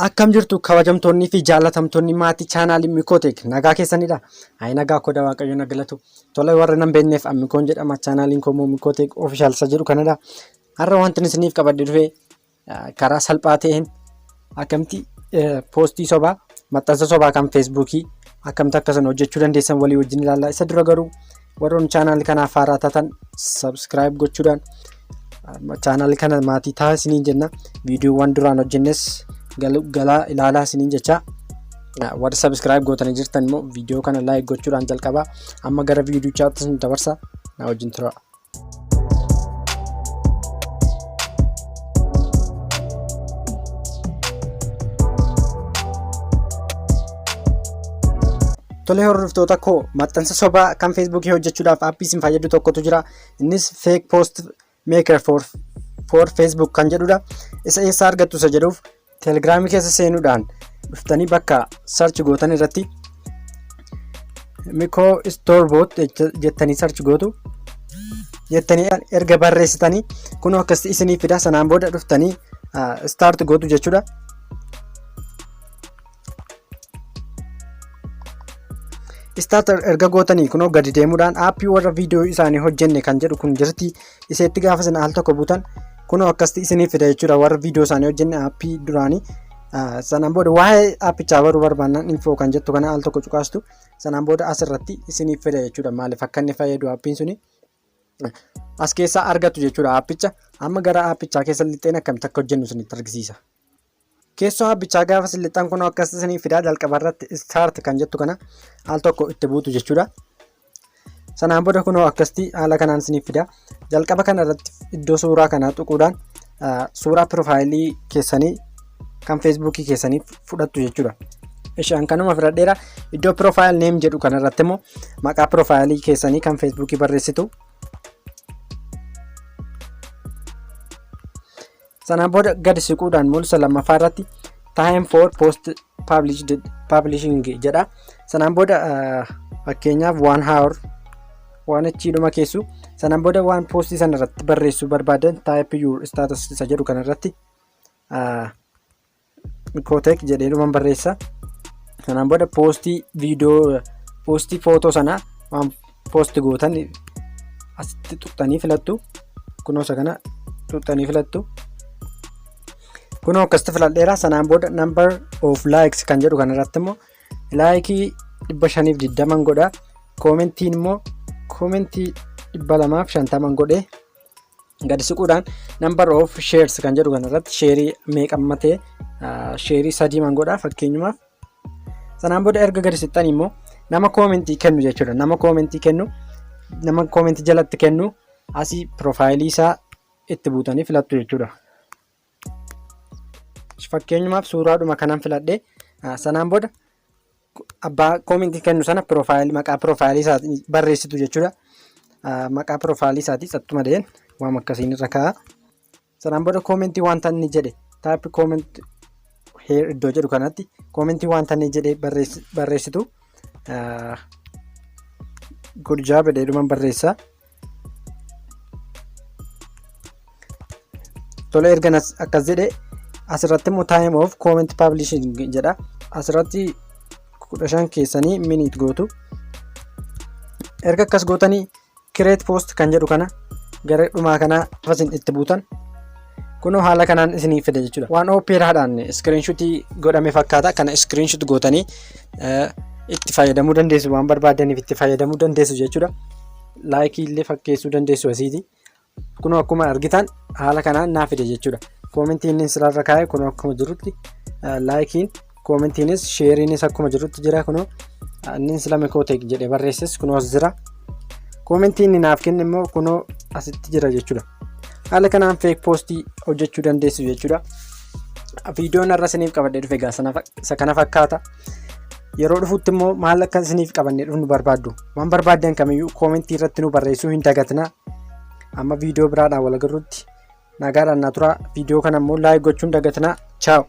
Akkam jirtu kabajamtoonnii fi jaalatamtoonni maatii chaanaalii Mikoteek nagaa keessanidha. Ayi nagaa koda waaqayyo na galatu. Tola warra nan beekneef an Mikoon jedhama chaanaaliin koo immoo Mikoteek ofishaal isa jedhu kanadha. Har'a wanti isiniif qabadhe dhufe karaa salphaa ta'een akkamitti poostii sobaa maxxansa sobaa kan feesbuukii akkamitti akka sana hojjechuu dandeessan walii wajjin ilaalla. Isa dura garuu warroonni chaanaalii kanaaf haaraa taatan subscribe gochuudhaan chaanaalii kana maatii ta'a isiniin jenna. Viidiyoowwan duraan hojjennes galaa ilaalaa isiniin jecha. Warri subscribe gootanii jirtan immoo viidiyoo kana like gochuudhaan jalqabaa. Amma gara viidiyochaatti isin dabarsa na wajjin tura. Tolee hordoftoota koo maxxansa sobaa kan feesbuukii hojjechuudhaaf aappii isin fayyadu tokkotu jira. Innis fake post maker for Facebook kan jedhudha. Isa eessaa argattu isa jedhuuf telegiraamii keessa seenuudhaan dhuftanii bakka search gootan irratti Mikoo Store Bot jettanii search gootu jettanii erga barreessitanii kunoo akkasitti isinii fida. Sanaan booda dhuftanii start gootu jechuudha. Start erga gootanii kunoo gadi deemuudhaan aappii warra viidiyoo isaanii hojjenne kan jedhu kun jirti. Iseetti gaafa isin al tokko buutan kunoo akkasitti isinii fida jechuudha. Warra viidiyoo isaanii hojjenne aappii duraanii. Sanaan booda waa'ee aappichaa baruu barbaannaan info kan jettu kana al tokko cuqaastu. Sanaan booda asirratti isinii fida jechuudha. Maaliif akka inni fayyadu aappiin suni as keessaa argattu jechuudha aappicha. Amma gara aappichaa keessa lixxeen akkamitti akka hojjennu isinitti argisiisa. Keessoo aappichaa gaafa isin lixxan kunoo akkas isinii fidaa jalqaba irratti start kan jettu kana al tokko itti buutu jechuudha. Sanaan booda kunoo akkasitti haala kanaan isiniif fida. Jalqaba kana irratti iddoo suuraa kanaa tuquudhaan suuraa piroofaayilii keessanii kan feesbuukii keessanii fudhattu jechuudha. Ishaan kanuma filadheera. Iddoo profile name jedhu kanarratti immoo maqaa piroofaayilii keessanii kan feesbuukii barreessitu. Sanaan booda gadi siquudhaan mul'isa lammaffaa irratti time for post publishing jedha. Sanaan booda fakkeenyaaf 1 hour waan achiidhuma keessu. Sanaan booda waan poostii sana irratti barreessuu barbaadan type your status isa jedhu kanarratti Mikoteek jedheedhuman barreessa. Sanaan booda poostii viidiyoo poostii footoo sanaa waan poosti gootan asitti tuqxanii filattu. Kunoo isa kana tuqxanii filattu. Kunoo akkasitti filadheera. Sanaan booda number of likes kan jedhu kanarratti immoo laayikii 520 godha. Koomentiin immoo koomentii 250 godhee gadi siquudhaan number of shares kan jedhu kanarratti sheerii meeqammatee sheerii 3 man godha fakkeenyumaaf. Sanaan booda erga gadi siqxanii immoo nama koomentii kennu jechuudha. Nama koomentii kennu nama koomentii jalatti kennu asii piroofaayilii isaa itti buutanii filattu jechuudha. Fakkeenyumaaf suuraadhuma kanan filadhe. Sanaan booda abbaa koomentii kennu sana piroofaayilii maqaa piroofaayilii isaatiin barreessitu jechuudha. Maqaa piroofaayilii isaatii sattuma deen waan akkasiin irra kaa'a. Sanaan booda koomentii wanta inni jedhe type comment here iddoo jedhu kanatti koomentii wanta inni jedhe barreessitu. Good job jedheedhuman barreessa. Tole erga akkas jedhe asirratti immoo time of comment publishing jedha. Asirratti 15 keessanii minute gootu. Erga akkas gootanii create post kan jedhu kana gara dhumaa kanaa isin itti buutan kunoo haala kanaan isinii fida jechuudha. Waan ooperaadhaan iskiriinshutii godhame fakkaata. Kana iskiriinshut gootanii itti fayyadamuu dandeessu waan barbaadaniif itti fayyadamuu dandeessu jechuudha. Laayikii illee fakkeessuu dandeessu asiiti. Kunoo akkuma argitan haala kanaan naa fide jechuudha. Koomentiin inni sirarra kaa'e kunoo akkuma jirutti laayikiin koomentiinis sheeriinis akkuma jirutti jira kunoo inni sila Mikoteek jedhee barreesses kunoo as jira. Koomentiin inni naaf kenne immoo kunoo asitti jira jechuudha. Haala kanaan feek poostii hojjechuu dandeessu jechuudha. Viidiyoon har'a isiniif qabadhee dhufe egaa isa kana fakkaata. Yeroo dhufutti immoo maal akka isiniif qabannee dhufnu barbaaddu? Waan barbaaddan kamiyyuu koomentii irratti nu barreessuu hin dagatinaa. Amma viidiyoo biraadhaan wal agarrutti nagaadhaan na turaa. Viidiyoo kana immoo laayik gochuun dagatinaa. Chaaw!